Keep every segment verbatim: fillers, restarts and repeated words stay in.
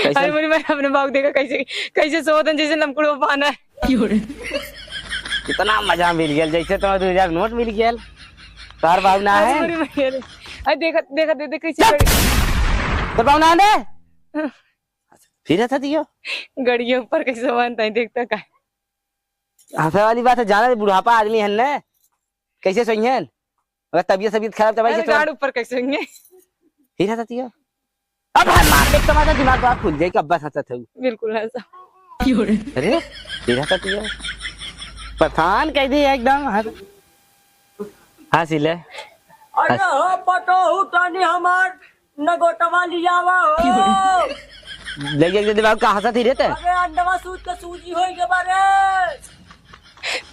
कैसे? अरे मोरी माई, अपने बाबू देखा कैसे, कैसे सोवत हैं, जैसे लमकुड़वा पाना है। कितना मजा मिल गया, जैसे तुम्हें दो हजार नोट मिल गया। तार बाबू ना अरे है। मोरी माई, अरे, अरे देखा, देखा, दे, दे, कैसे चुप! गड़ी- तो बाबू ना है। फिर था दियो। गड़िया ऊपर कैसे बनता है, देखता का? हंसे वाली बात है, जाना बुढ़ापा आदमी है न, कैसे सोइहन? अगर तबियत, तबियत खराब तो भाई अरे, से गाड़ ऊपर कैसे होंगे? फिर हंसत हियो। अब हम मार देख, तुम्हारा दिमाग बड़ा खुल जाए कि अब्बा हंसत है। बिल्कुल हंसा। अरे, फिर हंसत हियो। पठान कह दी एकदम, हंस, हंस ले। अरे हंस। हो पतोहू, तनी हमार नगोटवा लियावा हो। लगे एक दिन बाबू का हंसत ही रहता है। अरे अंडवा सूज के सूजी होई के बारे।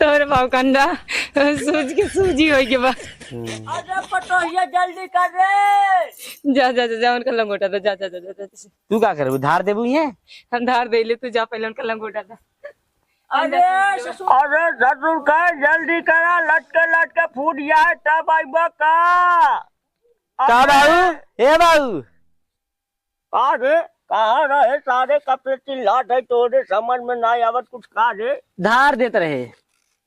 तोरे बाबू का अंडा सूज के सूजी होई के बा। हम्म। अरे पतोहिया जल्दी कर रे। जा, जा, जा, जा, उनका लंगोटा दे, जा, जा, जा, जा, जा। तू का करबू? धार देबू ये? हम धार दे ले, तू जा पहले उनका लंगोटा दे। अरे ससुर। अरे ससुर का जल्दी करा, लटके लटके फूट जाए तब आइबा का? का अरे बाबू? ए बाबू। का रे? कहाँ रहे सारे? कब से चिल्लात है, तोरे समझ में ना आवत कुछ का रे? धार देत रहे।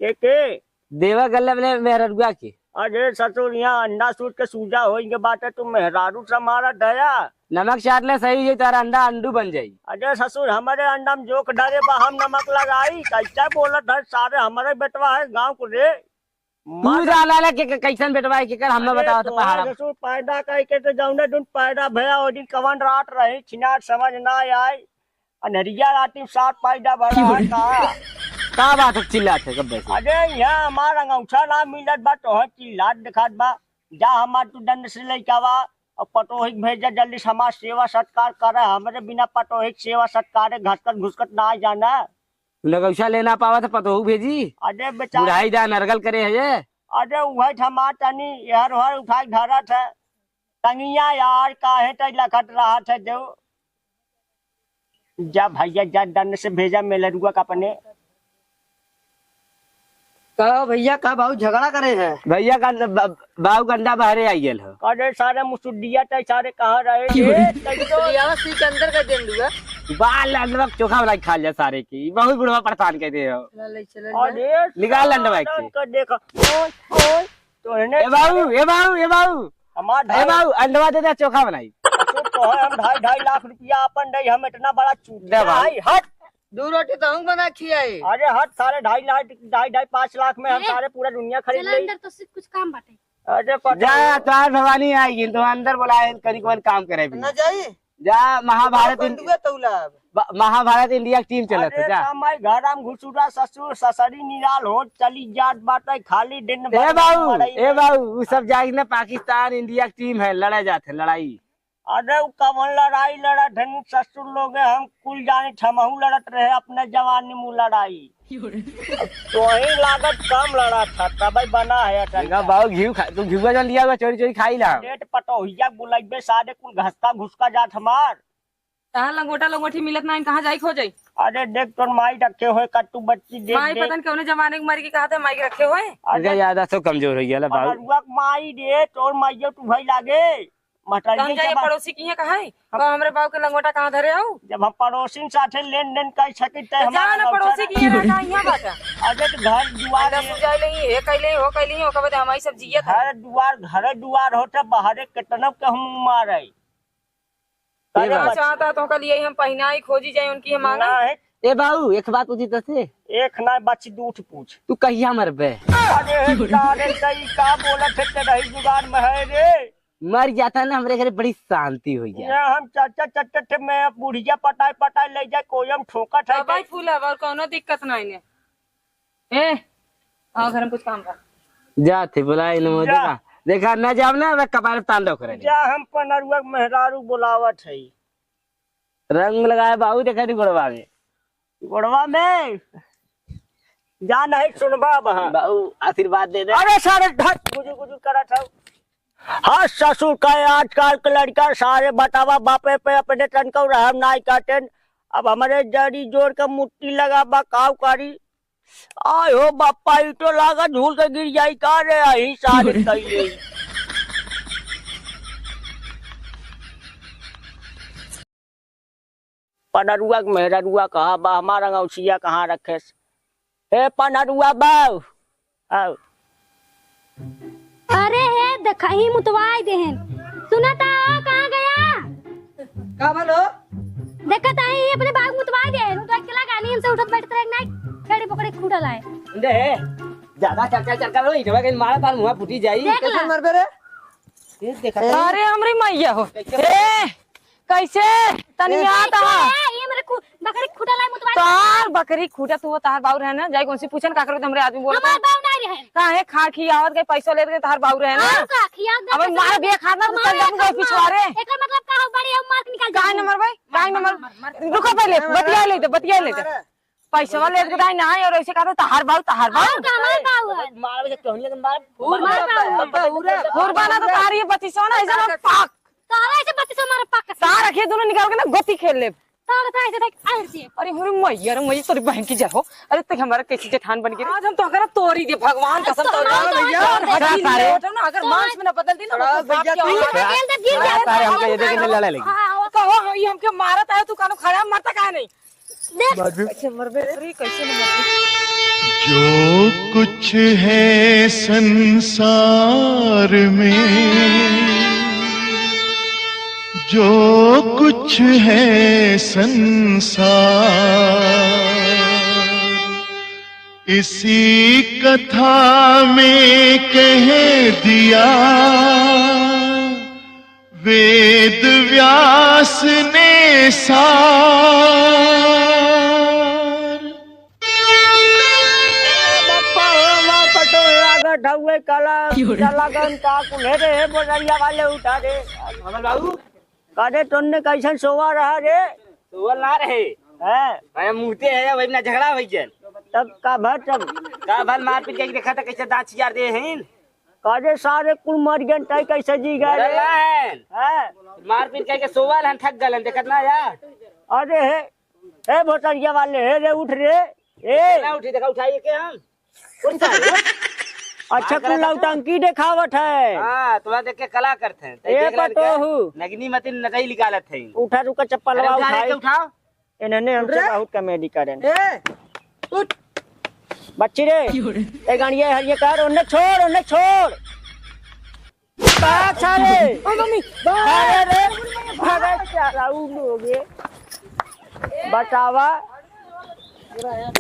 के के? देवा गल्ला वाले मेहररुआ के। अरे ससुर, यहाँ अंडा सूज के सूजा होइगे बाटे, तू मेहरारू से मारा दया। नमक चाट ले, सही हुई, तारा अंडा अंडू बन जाई। अरे ससुर, हमारे अंडा में जोक डारे बा, हम नमक लगाई? कैसे बोलत है सारे, हमारे बेटवा है गाँव को रे। तू मार जाना ले के, के कैसन बेटवा है, केकर हमें अरे बताओ तो तोहार पहाड़ा। ससुर पैदा कई के तो जौने दिन पैदा भया, ओ दिन कवन रात रही, छिनार समझ ना आई। अनहरिया राती में सात पैदा भरा का? का बात है, चिल्लात है कब से? अरे यहाँ हमार अंगौछा ना मिलत बा, तोहे चिल्लात दिखात बा। जा हमार तू दंड से लेके आवा, और पटोहिक भेजा जल्दी से हमार सेवा सत्कार करे, हमरे बिना पटोहिक सेवा सत्कारे घसकत घुसकत ना जाना। नगौछा लेना पावा तो पतोहू भेजी। अरे बेचारा। बुढ़ाई दा नरगल करे है ये। अरे उहे ठमा तनी एहर ओहर उठाई धरत है। तंगिया यार काहे तई लखत रहत है देव। जा भैया जा दंड से भेजा मेलरुआ का अपने। का भैया का बाबू झगड़ा करे है? भैया का ब-, बाऊ गंडा बहरे आई गेल हो। अरे सारे मुसुड्डिया तई सारे कहाँ रहे रे? तई तो लियावा सी के अंदर कर देन दुआ। बाल अंडवा चोखा वाला खा लिया सारे की। बहुत बुढ़वा परेशान कर दे हो। चला ले, चला ले। अरे निकाल अंडवा सारे के। उनका देखा। ओए, ओए, तो इन्हें ए बाऊ, ए बाऊ, ए बाऊ। हमार ए ढाई बाऊ, अंडवा दे दे चोखा बनाई। तो, तो है हम ढाई, ढाई लाख रुपया अपन दे, हम इतना बड़ा चूतिया दे बाऊ। है, हट। दो रोटी तो हम बना खियाई। अरे हट सारे, ढाई लाख, ढाई, ढाई, पाँच लाख में हम ए, सारे पूरा दुनिया खरीद चला लेई। अंदर तो सिर्फ कुछ काम बाटे। अरे पटवा। जा, तोहार भवानी आएगी, तो अंदर बुलाए, करी कौन काम करे भी। ना जाई? जा, महाभारत इंड-, पंडुआ तौला अब। ब-, महाभारत इंडिया की टीम चलत है, अरे जा। का माई घर हम घुसुरा ससुर ससरी निराल हो चली जात बाटे खाली दिन ए भर बाऊ, लड़ाई ए में। बाऊ, उ सब जाए ना, पाकिस्तान इंडिया की टीम है, लड़ा जात है, लड़ाई। अरे उ कवन लड़ाई लड़त हन ससुर लोग, हम कुल जाने हमहू लड़त रहे अपने जवानी में लड़ाई। तो ही लागत कम लड़ा था, तबे बना है अटल। देखा बाऊ, घीव खा, तू घीवा जौन लिया हुआ चोरी चोरी खाई ला। डेट पटोहिया बुलाइबे, सारे कुल घसका घुसका जात हमार। कहाँ लंगोटा लंगोटी मिलत ना, कहाँ जाई खो जाई? अरे देख तोर माई रखे होए का तू बच्ची देख माई दे। पता न कौने जमाने के मर के कहा था माई के रखे होए। अरे अरे याद आ, सब कमजोर हो गया ला बाऊ। अरुआ के माई रे, तोर माइयो तू भाई लागे। तो हम महतारी जाइए जमा- पड़ोसी की है कहाँ है? हम तो हमरे बाऊ के लंगोटा कहाँ धरे आऊ? जब हम पड़ोसिन साथे लेन देन कर सकी, ते तो हमारा जा ना लौटा पड़ोसी ना। की है ना, कहाँ यहाँ बात है? अरे तो घर दुआर अंडा है। सुजाई ले, ये कैले, हो कैले, ओकर बाद हमारी सब जियत है। घर दुआर, घर दुआर होते, बाहरे कितना के हम मारे। ए अरे बाऊ। चाहता तो ओकर लिए हम पहिनाई खोजी जाए, उनकी हम मांगे। ना है। ए बाऊ, एक बात पूछी तो से। एक ना बच्ची, दूठ पूछ। तू कहिया मरबे? अरे सारे, तई का बोलत है, ते रही जुगाड़ में है रे। मर जाता ना, हमरे घरे बड़ी शांति हो गया। ये हम चर्चा चर्चा थे, मैं बुढ़िया पटाई पटाई ले जाए, कोई हम ठोकत है भाई के। फूल है, और कोनो दिक्कत नहीं ने। ए, आओ घर में कुछ काम बा। जा थे बुलाए न, जा। देखा, देखा, न जाब ना, अब कपार पे तांडव करे। जा, हम पनरुआ के मेहरारू बुलावत है। रंग लगाए बाऊ, देखा नहीं गोड़वा में। गोड़वा में? जा नहीं सुनबा अब, हाँ। बाऊ, आशीर्वाद दे दे। अरे सारे ढक, गुजु गुजु करत हौ। हाँ ससुर का, आजकल के लड़का सारे बतावा, बापे पे अपने तनको रहम नाई काटेन। अब हमरे जरी जोर के मुट्ठी लगा बा, काऊ करी। आय हो बापा, ई तो लागा झूल के गिर जाई का रे, अही सारे कइले। पनरुआ के मेहररुआ कहाँ बा, हमार अंगौछिया कहाँ रखेस? हे पनरुआ बाऊ, आओ। अरे हे, देखा ही मुतवाई देहन। सुना ता, ओ, कहाँ गया? का भलो? देखा ता ही अपने बाग मुतवाई देहन। उठा के लगा, नींद से उठत बैठत रहे, नाई, छेड़ी पकड़े खूटा लाए। दे, ज्यादा चरका चरका लो, इठवा के मारा तार मुँह फूटी जाई। देख ला। कैसे मरबे रे? ये देखा ए। अरे हमरी मैया हो। कैसे? ए, कैसे? तनी ए, आ ता। ए, ये मेरे खु-, बकरी खुटा लाई मुतवाई। तार बकरी खुटा तू, तार बाऊ रहे ना, जाई कौन सी पूछन का करबे हमरे आदमी बोलत हमार है। बाऊ ना रहे। काहे खा खियावत गए, पैसा लेत गए, तार बाऊ रहे ना। हाँ, का खियावत गए, अबे पैसा मार लेत बे, खाना तो हमारे चल जाऊंगा हाथ में पिछवारे। एकर मतलब का हो, बड़ी हम मार के निकाल काहे जाऊंगा। न मरबे? काहे न मरबे? रुको पहले, बतिया लेते, बतिया लेते। पैसवा लेत गए ना, और ऐसे कहा तो तार बाऊ, तार बाऊ। हाँ, तो हमार बाऊ है। मार बे, टहनिया के मार। हमार बाऊ है। हुर बाना तो तार ये बत्तीसवा ना, ऐसा ना पाक। तारा ऐसे बत्तीस मारे पक्का से। तार रखिए दोनों निकाल के ना गोती खेल लेब। तारा तो ऐसे देख, ऐसे। अरे, अरे मैया रे मैया, तोरी बहन की जय हो। अरे, तू हमारा कैसी जेठान बन गई रे? आज हम तो अगर तोरी दे भगवान कसम, तो तोरी हमारा दे भैया। तो हटा सारे। ना, अगर तो मांस में ना बदल दी ना, तो भैया, बाप तू के औलाद। खेल दे, गिर गया। सारे हमको ये देख के लड़ा लगी। हाँ, हाँ, वो कहो, ये हमके मारत है, तू कानो खड़ा मरता काहे नहीं? देख। कैसे मरबे रे? अरे, कैसे न मरबे? जो कुछ है संसार में, जो कुछ है संसार, इसी कथा में कह दिया वेद व्यास ने सार। बप्पा हो, मार पटो लागत हउए कला, क्यों रे? चला गन का कुल्हे रे, हे बोलरिया वाले उठा रे। अमर बाबू। का रे, तोन्ने कैसन सोवा रहा रे? सोवल ना रहे। हैं? अरे मुँहते है, वही ना झगड़ा होइ गया। तब का भर तब? का भर मारपीट के देखा था कैसे दाँत चियार दे हैं। का रे सारे कुल मर गए, तय कैसे जी गए रे? मरल ना है। हैं? मारपीट करके सोवल हन, थक गलन, देखत ना या। अरे हे, हे भोतरिया वाले, हे रे उठ रे। ए। ना उठी, देखा उठाइए के हम। उठ सारे, उठ। अच्छा, मार तू करा था नौटंकी देखावत है। हाँ, तोरा देख के कला करत हैं। तै ए देख ले पटोहू। नगनी मतिन नटई निकालत है। उठा रुका चप्पलवा अरे उठा रे, उठाई। के उठाओ। इन्हने हमसे रे। बहुत कॉमेडी करें। ए, उठ। बच्ची रे, क्यों रे? ए गाड़िया हरिये कर, उन्हें छोड़, उन्हें छोड़। का सारे? ओ मम्मी, अरे रे, भागा साला, उ लोगे। बतावा,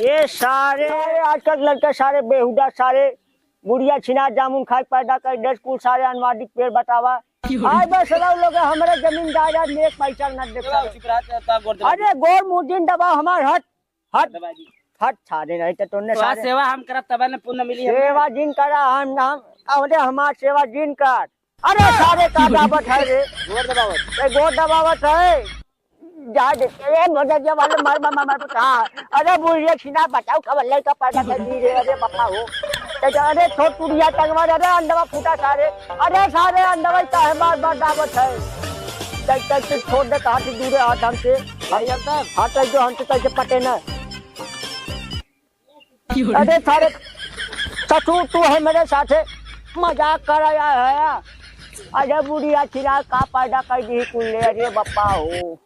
ये सारे आजकल लड़का सारे बेहुदा सारे, बुढ़िया छिना जामुन खाए पैदा कर दे, कुल सारे अनवादी पेड़ बतावा। आज बस रहो लोग, हमारे जमीन जायदाद में एक पैसा न दे चुप रहा, चुप रहा, गोड़ दबा। अरे गोड़ मुंह जिन दबा हमार, हट। हट, दबा दी। हट सारे, नहीं तो तोने तोहार सारे सेवा हम करब, तब न पुण्य मिली हमके। सेवा जिन करा, हम, हम, अरे हमार सेवा जिन कर। अरे सारे का दाबत है रे? गोड़ दबावत। ए, गोड़ दबावत है। जा दे, ए, भोजन जे वाले मार, मार, मार, मार, हाँ। अरे बुढ़िया छिना बचाओ, खबर ले का पैदा कर दी रे, अरे बापा हो। ते जा, अरे छोट टुरिया टंगवा, अरे अंडवा फूटा सारे। अरे सारे अंडवा काहे बार, बार दाबत है? ते, ते, ते छोड़ दे, कहाँ से दूरे हाथ हमसे। भाई अंदर। हाथ जो हमसे कैसे पटे ना। अरे सारे ससुर, तू है मेरे साथे मजाक कर रहा है। अरे बुढ़िया छिना का पैदा कर दी कुल ले, अरे बप्पा हो।